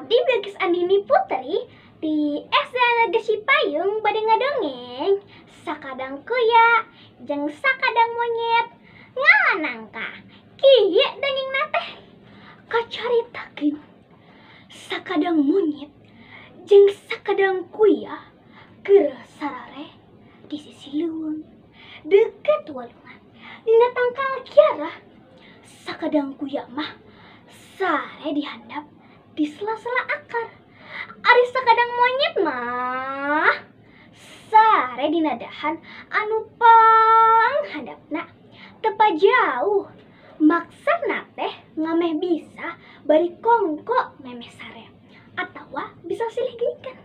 Abdi Bilqis Andini Putri di SD Negeri Cipayung bade ngadongeng sakadang kuya jeung sakadang monyet ngala nangka. Kieu dongengna teh kacaritakeun sakadang monyet jeung sakadang kuya keur sarare di sisi leuweung deukeut walungan dina tangkal kiara. Sakadang kuya mah sare di handap di sela-sela akar. Ari sakadang monyet mah sare dina dahan anu panghandapna tepa jauh. Maksudna teh ngameh bisa bari kongko memeh sare atawa bisa silih geuningan.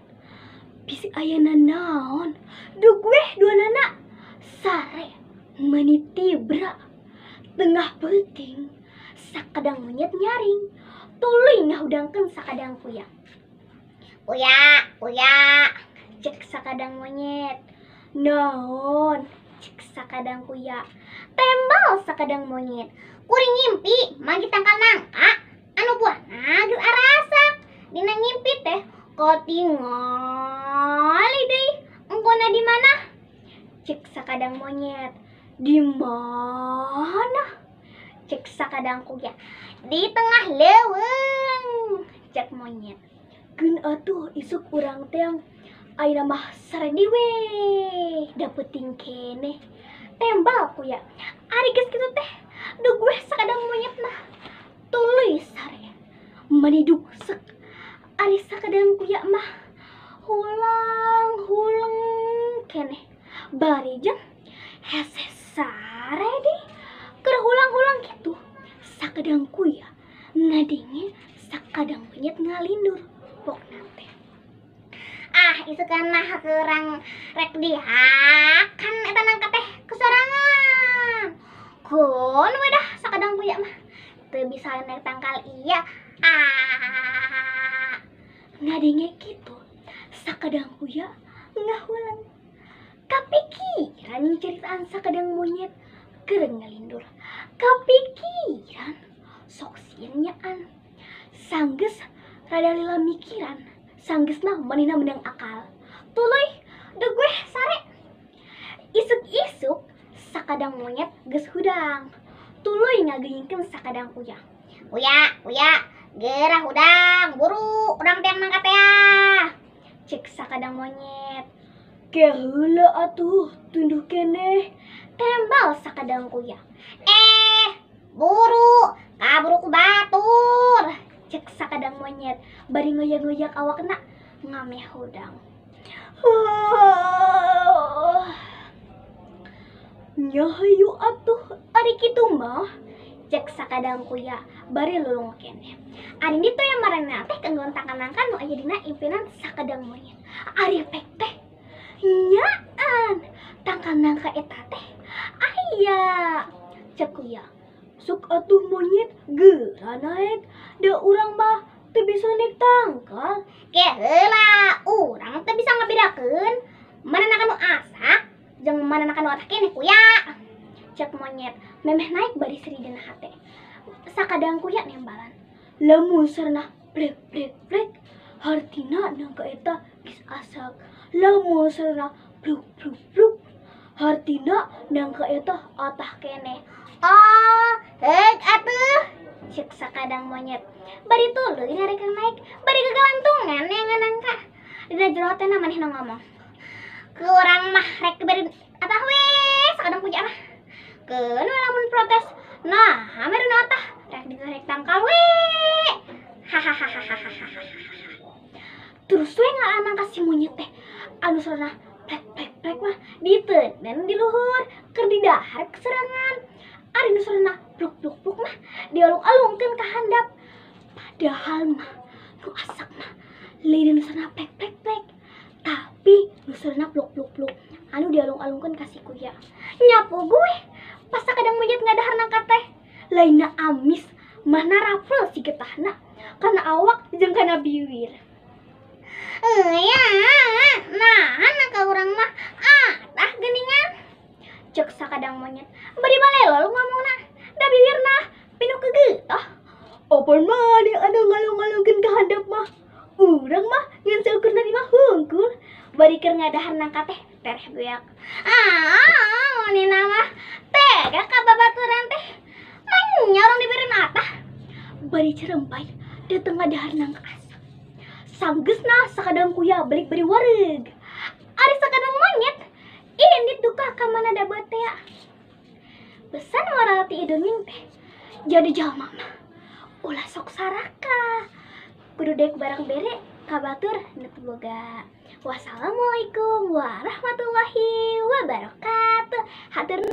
Bisi ayana naon dug weh duanana sare meuni tibra. Tengah peuting sakadang monyet nyaring tuluy ngahudangkeun sakadang kuya. Kuya, kuya, cek sakadang monyet. Naon, cek sakadang kuya. Tembal sakadang monyet. Kuring ngimpi manggih tangkal nangka anu buahna geus arasak. Dina ngimpi teh katingali deui engkona di mana? Cek sakadang monyet. Di mana? Cek sakadang kuya. Di tengah leuweung, cek monyet. Geun atuh isuk urang teang ayeuna mah sare deui we da peuting keneh. Tembal kuya. Ari geus kitu teh dug weh sakadang monyet mah tuluy sare meuni duksek. Ari sakadang kuya mah hulang huleng keneh bari jeung hese sare deui keur hulang-hulang kitu. Sakadang kuya ngadenge sakadang monyet ngalindur pokna teh. Ah, isukan mah kurang rek dihakan eta nangka teh kesorangan. Kun we dah sakadang kuya mah teu bisa naik tangkal iya. Ah, ngadenge kitu sakadang kuya ngahulang. Kapikiran ceritaan sakadang monyet keur ngalindur. Kapikiran sok sieun nyaan. Sanggeus rada lila mikiran, sanggeusna manehna meunang akal. Tuluy dug weh sare. Isuk-isuk sakadang monyet geus hudang. Tuluy ngageunyingkeun sakadang kuya. Kuya, kuya, geura hudang, buru urang teang nangka tea. Cek sakadang monyet. Ke heula atuh tunduh keneh. Tembal sakadang kuya. Buru, kaburu ku batur. Cek sakadang monyet bari ngoyak-ngoyak awakna ngameh hudang. Nya hayu atuh ari kitu mah, cek sakadang kuya bari lulung keneh. Ari ditu yang maranehna teh kanggo tangkal nangka nu aya dina impinan sakadang monyet. Ari pek teh nyaan tangkal nangka eta teh aya. Cek kuya, sok atuh monyet geura naek da urang mah teu bisa naek tangkal. Ke heula urang teu bisa ngabedakeun manana kanu asak jeung manana kanu atah keneh kuya. Cek monyet memeh naik bari seri dina hate. Sakadang kuya nembalan. Lamun sarna plek plek plek hartina nangka eta geus asak. Lamun sarna pluk pluk pluk hartina nangka eta atah keneh. Oh, heug atuh, cek sakadang monyet. Bari tuluy ngarekeun naik, bari gegalantungan yang nangka. Dina jero hatena manehna ngomong. Ku urang mah rek bari atah we sakadang kuya mah. Keun we lamun protes. Nah, hamer nu atah rek ditarik tangkal we. Hahaha. Terus we ngalah nangka si monyet teh anu sorana plek plek plek mah diteundeun di luhur keur didahar keserangan. Ari nu sorana pluk pluk pluk mah dialung-alungkeun ka handap. Padahal mah nu asak mah lain nu sorana plek plek plek, tapi nu sorana pluk pluk pluk anu dialung-alungkeun ka si kuya. Nyapu gue pas sakadang monyet ngadahar nangka teh lainna amis mana rafel si getahna kana awak jeung kana biwir. Ya, nah nangka urang mah atah geuningan. Cek sakadang monyet bari balelol ngomongna da biwirna pinuh kegetah. Apa maneh anu ngalung-ngalungkeun ka handap mah? Urang mah ngan saukur narima hungkul. Bari keur ngadahar nangka teh tereh beak. Ah, nina mah tega ka babaturan teh. Manya urang diberi natah. Bari cerempai dateng ngadahar nangka asa. Sanggeusna sakadang kuya balik bari wareug. Ari sakadang monyet indit duka ka mana dabeut teh. Pesan moral ti dongeng teh jadi jalma mah ulah sok saraka. Kudu dek barang bere ka batur nu teu boga. Wassalamualaikum warahmatullahi wabarakatuh. Hatur.